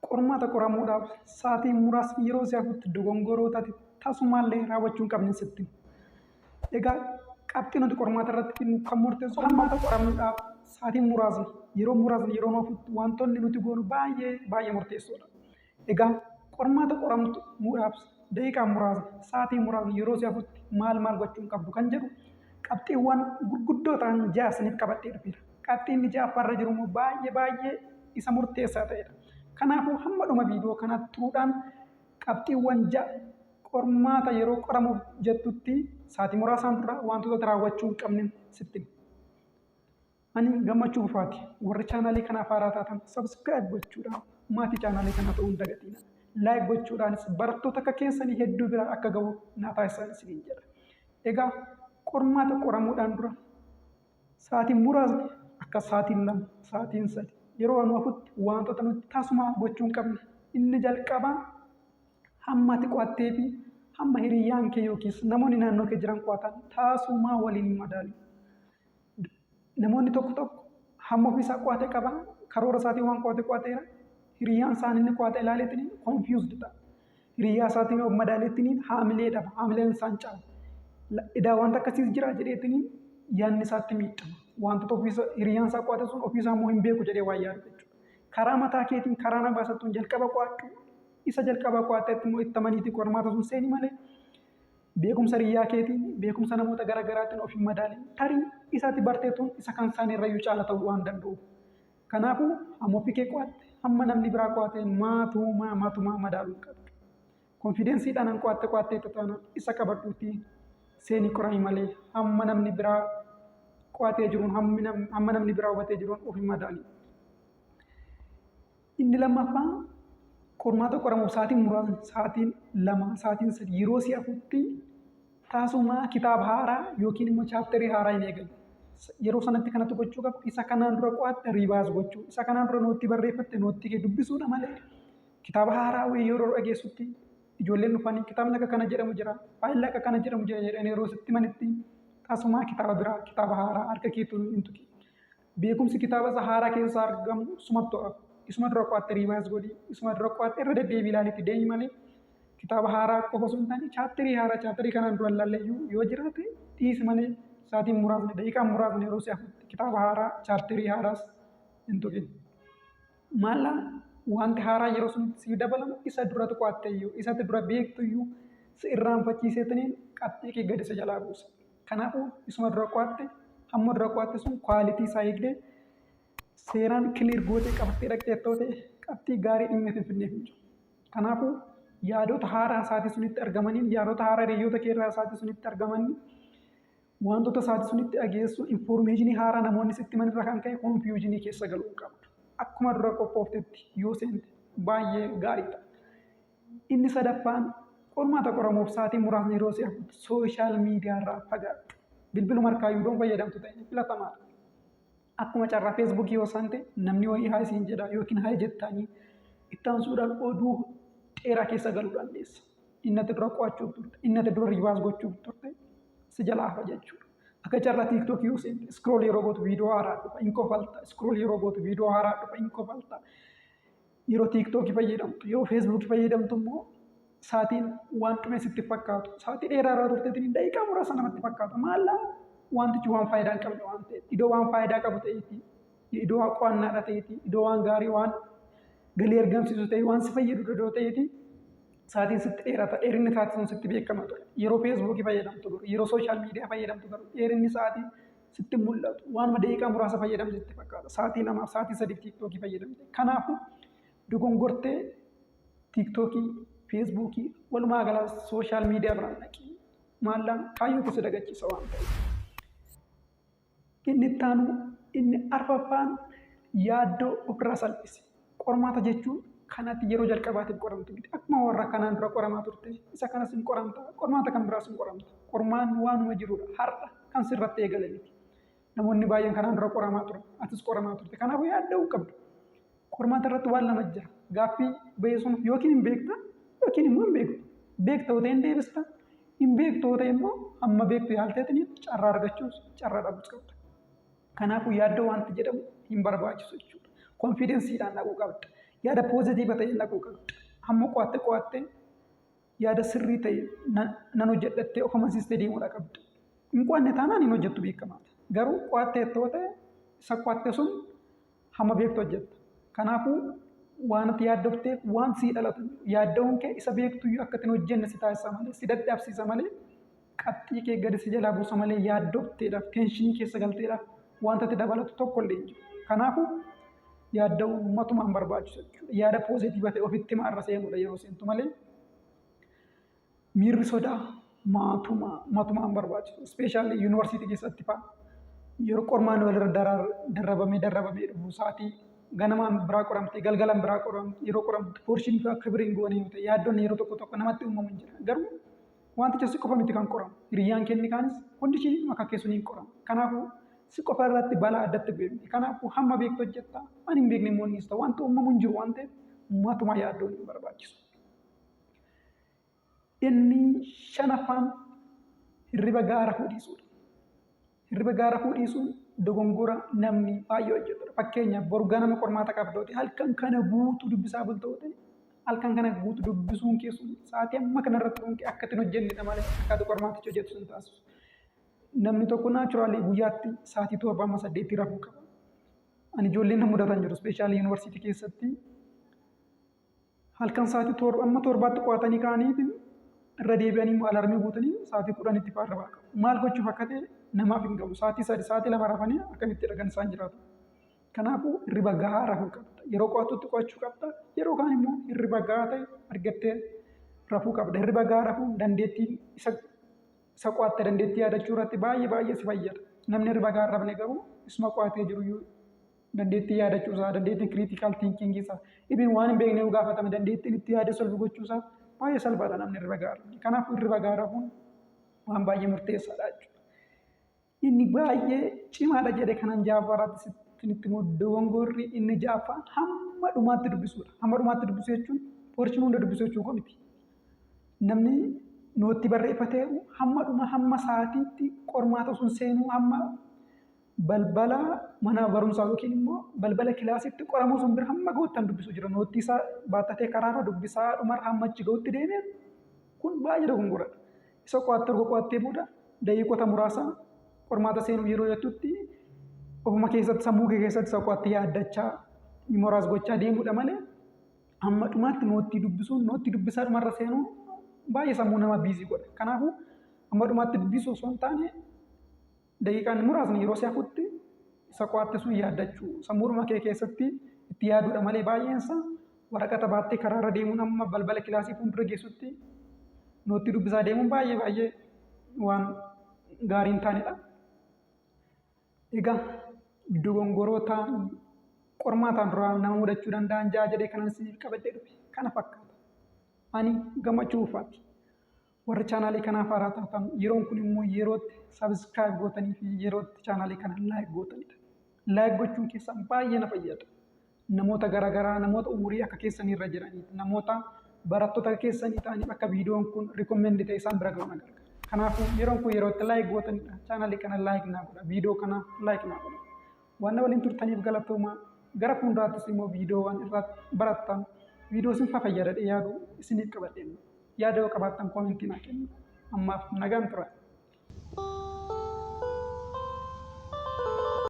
Qormaata qoramuudhaaf sa'aatiin muraasni yeroo si hafutti dogongoroota ati tasumaallee raawwachuu hin qabne sitti himu. Egaa qabxii nuti qormaata irratti fidnu kan murteessu qormaata qoramuudhaaf sa'aatiin muraasni yeroo muraasni yeroo nu hafutti wantoonni nuti goonu baay'ee baay'ee murteessoodha. Egaa qormaata qoramtuudhaaf daqiiqaan muraasni sa'aatiin muraasni yeroo si hafutti maal maal gochuu hin qabdu kan jedhu qabxiiwwan gurguddoo ta'an ja'a isiniif qabadhee dhufeera. Qabxiin inni ja'affaarra jiru immoo baay'ee baay'ee isa murteessaa ta'edha. Kanaafuu hamma dhuma viidiyoo kanaatti turuudhaan qabxiiwwan ja'a qormaata yeroo qoramuuf jettutti sa'aatii muraasaan dura wantoota raawwachuu hin qabne sitti hima. Ani Gammachuu Fufaati. Warri chaanaalii kanaaf haaraa taatan subscribe gochuudhaan maatii chaanaalii kanaa ta'uu hin dagatinaa. Like gochuudhaanis barattoota akka keessanii hedduu bira akka gahu naa taasisaa isiniin jedha. Egaa qormaata qoramuudhaan dura sa'aatiin muraasni akka sa'aatiin 2, sa'aatiin 3 yeroo nu hafutti wantoota nuti tasumaa gochuu hin qabne inni jalqabaa hamma ati qo'attee fi hamma hiriyyaan kee yookiis namoonni naannoo kee jiran qo'atan tasumaa waliin hin madaalin. Namoonni tokko tokko hamma ofii isaa qo'ate qaba, karoora isaatiin waan qo'ate qo'ateera. Hiriyyaan isaan inni qo'ate ilaaleetiin confused ta'a. Hiriyyaa isaatiin of madaaleetiin haamilee dhaba, haamileen isaan caba. Edaa wanta akkasiis jira jedheetiin yaadni isaatti miidhama. Wantoota ofiisa hiriyyaan isaa qo'ate sun ofiisaa immoo hin beeku jedhee waan yaadu jechuudha. Karaa mataa keetiin karaa nama baasattuun jalqaba qo'adhu. Isa jalqaba qo'attetti immoo itti amaniitii qormaata sun seeni malee beekumsa hiriyyaa keetiin, beekumsa namoota gara garaatiin of hin madaalin. Tarii isa ati barteetuun isa kan isaanii irrayyuu caala ta'uu waan danda'uuf. Kanaafuu hamma ofii kee qo'atte, hamma namni biraa qo'ate matumaa matumaa madaaluu hin qabdu. Konfiidensiidhaan an qo'atte qo'atteetta taanaan isa qabadhuutii seenii qorami malee hamma namni biraa qo'atee jiruun hamma namni biraa hubatee jiruun of hin madaalin. Inni lammaffaa qormaata qoramuuf sa'aatiin muraasni sa'aatiin 2 sa'aatiin 3 yeroo si hafutti taasumaa kitaaba haaraa yookiin immoo chaapterii haaraa hin eegalu. Yeroo sanatti kanatti gochuu qabdu isa kanaan dura qo'atte riivaas gochuu isa kanaan dura noottii barreeffatte noottii kee dubbisuudha malee kitaaba haaraa wayii yeroo dhageessutti ijoolleen dhufanii kitaabni akka kana jedhamu jira faayilli akka kana jedhamu jira jedhanii yeroo sitti himanitti tasumaa kitaaba biraa kitaaba haaraa harka keetu hin tuqin. Beekumsi kitaaba isa haaraa keessaa argamu sumatti to'a. Isuma dura qo'atte riivaayis godhi, isuma dura qo'atte irra deddeebii ilaaliitti deemi malee kitaaba haaraa qofa osoo hin taane chaapterii haaraa chaapterii kanaan dura ilaalle iyyuu yoo jiraate dhiisi malee sa'aatiin muraasni daqiiqaan muraasni yeroo si hafutti kitaaba haaraa chaapterii haaraas hin tuqin. Maallaa wanti haaraa yeroo sunitti siif dabalamu isa duratti qo'atte iyyuu isatti dura beektu iyyuu si irraanfachiiseetiniin qabxii kee gadi si jalaa buusa. Kanaafuu isuma dura qo'atte hamma dura qo'atte sun kwaalitii isaa eegdee seeraan kiliir gootee qabattee dhaqxeettoo ta'e qabxii gaarii dhimma Finfinneef hin jiru. Kanaafuu yaadota haaraa isaatii sunitti argamaniin yaadota haaraa hiriyoota kee irraa isaatii sunitti argamaniin wantoota isaatii sunitti dhageessu infoormeeshinii haaraa namoonni sitti himan irraa kan ka'e konfiyuuzinii keessa galuu hin qabdu. Akkuma dura qophooftetti yoo seente baay'ee gaarii ta'a. Inni sadaffaan qormaata qoramuuf sa'aatiin muraasni yeroo si hafutti sooshaal miidiyaa irraa fagaadhu. Bilbiluma harkaa yoo fayyadamtu ta'e filatamaadha. Akkuma carraa feesbuukii yoo seente namni wayii haa isiin jedha yookiin haa jettaanii itti aansuudhaan oduu dheeraa keessa galuu dandeessa. Inni ati dura qo'achuuf turte, inni ati dura riivaas gochuuf turte si jalaa hafa jechuudha. Akka carraa tiiktookii yoo seente iskrool yeroo gootu viidiyoo haaraa dhufa hin kofalta. Iskrool yeroo gootu viidiyoo haaraa dhufa hin kofalta. Yeroo tiiktookii fayyadamtu, yeroo feesbuukii fayyadamtu immoo sa'aatiin waan dhume sitti fakkaatu. Sa'aatii dheeraa irraa turteetiin daqiiqaa muraasa namatti fakkaata. Maallaa wantichi waan faayidaa hin qabne waan ta'eef, iddoo waan faayidaa qabu ta'eeti, iddoo qo'annaadha ta'eeti, iddoo waan gaarii waan galii argamsiisu ta'e waan si fayyadu iddoo ta'eeti sa'aatiin sitti dheerata. Dheerinni sa'aatii sun sitti beekama ture. Yeroo feesbuukii fayyadamtu garuu, yeroo sooshaal miidiyaa fayyadamtu garuu dheerinni sa'aatii sitti hin mul'atu. Waanuma daqiiqaa muraasa fayyadamte sitti fakkaata. Sa'aatii lamaaf sa'aatii sadiif tiiktookii fayyadamte. Kanaafuu dogongortee tiiktookii, feesbuukii walumaa gala sooshaal miidiyaa biraan dhaqi. Maallaan kaayyoo keessa dagachiisa waan ta'eef. Inni itti aanu inni arfaffaan yaaddoo ofirraa salphisi. Qormaata jechuun kan ati yeroo jalqabaatiif qoramtu miti. Akkuma warra kanaan dura qoramaa turte isa kanas hin qoramta, qormaata kan biraas hin qoramta. Qormaanni waanuma jirudha. Har'a kan sirratti eegale miti. Namoonni baay'een kanaan dura qoramaa turan, atis qoramaa turte. Kanaafuu yaadda'uu hin qabdu. Qormaata irratti waan lama jira. Gaaffii ba'e sun yookiin hin beekta yookiin immoo hin beektu. Beekta yoo ta'e hin deebista. Hin beektu yoo ta'e immoo hamma beektu yaalteetiin carraa argachuus carraa dhabuus qabda. Kanaafuu yaaddoo wanti jedhamu hin barbaachisu jechuudha. Konfiidensiidhaan dhaquu qabda. Yaada positive ta'e naquu qabda. Hamma qo'atte qo'atte yaada sirrii ta'e nan hojjedhattee of amansiistee deemuudha qabda. Hin qo'anne taanaan hin hojjettu beekamaadha. Garuu qo'attee yoo ta'e isa qo'atte sun hamma beektu hojjetta. Kanaafuu waan ati yaaddofteef waan sii dhalatu yaadda'uun kee isa beektuyyuu akka itti hin hojjenne si taasisa malee, si dadhabsiisa malee, qabxii kee gadi si jalaa buusa malee, yaaddofteedhaaf tension keessa galteedhaaf wanta itti dabalatu tokko illee hin jiru. Kanaafuu yaadda'uun matumaan barbaachisu jechuudha. Yaada positive ta'e ofitti himaa seenuudha yeroo seentu malee miirri sodaa matumaan barbaachisu. Especially yuunivarsiitii keessatti fa'a yeroo qormaan walirra darrabamee darrabamee dhufu, sa'aatii ganamaan biraa qoramte, galgalaan biraa qoramte, yeroo qoramtu portion fa'aa akka biriin goone yoo ta'e yaaddoon yeroo tokko tokko namatti uumamu hin jira. Garuu wanticha si qofa miti kan qoramu. Hiriyyaan kenni kaanis condition akka keessuun hin qoramu. Kanaafuu si qofa irratti balaa addatti bu'e miti. Kanaafuu hamma beektu hojjetta. Ani hin beekne immoo innis ta'u wanti uumamu hin jiru waan ta'eef matuma yaaddoon hin barbaachisu. Inni shanaffaan hirriba gahaa rafuu dhiisuudha. Hirriba gahaa rafuu dhiisuun dogongora namni baay'ee hojjetudha. Fakkeenyaaf, boru ganama qormaata qabdooti halkan kana guutuu dubbisaa bultoota, halkan kana guutuu dubbisuun keessuun sa'aatii amma kanarra turuun kee akka ittiin hojjennedha malee akkaata qormaaticha hojjetu sun taasisu. Namni tokko naturally guyyaatti sa'aatii 7 amma 8 rafuu qaba. Ani ijoolleen na mudatan jiru, especially yuunivarsiitii keessatti halkan sa'aatii 7 amma 7tti qo'atanii ka'aniitiin irra deebi'anii immoo alarm guutanii sa'aatii 10tti fa'aa irra qabu. Maal gochuuf akka ta'e namaaf hin galu. Sa'aatii 3, sa'aatii 2 rafanii akkamitti kan isaan jiraatu? Kanaafuu hirriba gahaa rafuu qabda. Yeroo qo'attutti qo'achuu qabda. Yeroo kaan immoo hirriba gahaa ta'e argattee rafuu qabda. Hirriba gahaa rafuun dandeettii isa qo'atte dandeettii yaadachuu irratti baay'ee baay'ee si fayyada. Namni hirriba gahaa hin rafne garuu isuma qo'atee jiru dandeettii yaadachuu isaa, dandeettii critical thinking isaa, dhibeen waan hin beekne yoo gaafatame dandeettiin itti yaade solve gochuu isaa baay'ee salphaadha namni hirriba gahaa rafne. Kanaafuu hirriba gahaa rafuun waan baay'ee murteessaadha jechuudha. Inni baay'ee cimaadha jedhe kanan ja'affaarratti sitti immoo dogongorri inni ja'affaan hamma dhumaatti dubbisuudha. Hamma dhumaatti dubbisuu jechuun portion hunda dubbisuu jechuu koo miti. Namni note barreeffatee hamma dhuma, hamma sa'aatiitti qormaata sun seenuu, hamma balbala mana barumsaa yookiin immoo balbala kilaasiitti qoramuu sun bira hamma ga'uttan dubbisuu jira. Note isaa baattatee karaarra dubbisaa dhumarra hamma achi ga'utti deemee, kun baay'ee dogongoradha. Isa qo'attee, erga qo'attee booda daqiiqota muraasa qormaata seenuu yeroo jettutti ofuma keessatti, sammuu kee keessatti isa qo'attee yaaddachaa, memorize gochaa deemuudha malee hamma dhumaatti note dubbisuun, note dubbisaa dhumarra seenuun baay'ee sammuu nama busy godha. Kanaafuu hamma dhumaatti dubbisuu osoo hin taane daqiiqaan muraasni yeroo si hafutti isa qo'atte sun yaaddachuu, sammuudhuma kee keessatti itti yaaduudha malee baay'eensa waraqata baattee karaarra deemuun amma balbala kilaasii fuuldura geessutti note dubbisaa deemuun baay'ee baay'ee waan gaarii hin taanedha. Egaa dogongoroota qormaataan duraa nama mudachuu danda'an ja'a jedhee kanan isiniif qabadhee dhufe kana fakkaata. Ani Gammachuu Ufaati. Warri chaanaalii kanaaf haaraa taatan, yeroon kun immoo yerootti subscribe gootanii fi yerootti chaanaalii kana like gootanidha. Like gochuun keessan baay'ee na fayyada. Namoota garaagaraa, namoota umurii akka keessanii irra jiraniif, namoota barattoota keessanii ta'aniif akka viidiyoon kun recommend ta'e isaan bira ga'u na gargaara. Kanaafuu yeroon kun yeroo itti like gootanidha. Chaanaalii kana like naa godha. Viidiyoo kana like naa godha. Waan na waliin turtaniif galatoomaa. Gara fuulduraattis immoo viidiyoowwan irraa barattan, viidiyoo isin fayyada yaadu isiniif qabadheen. Yaada yoo qabaattan comment naa kennu. Ammaaf nagaan tura.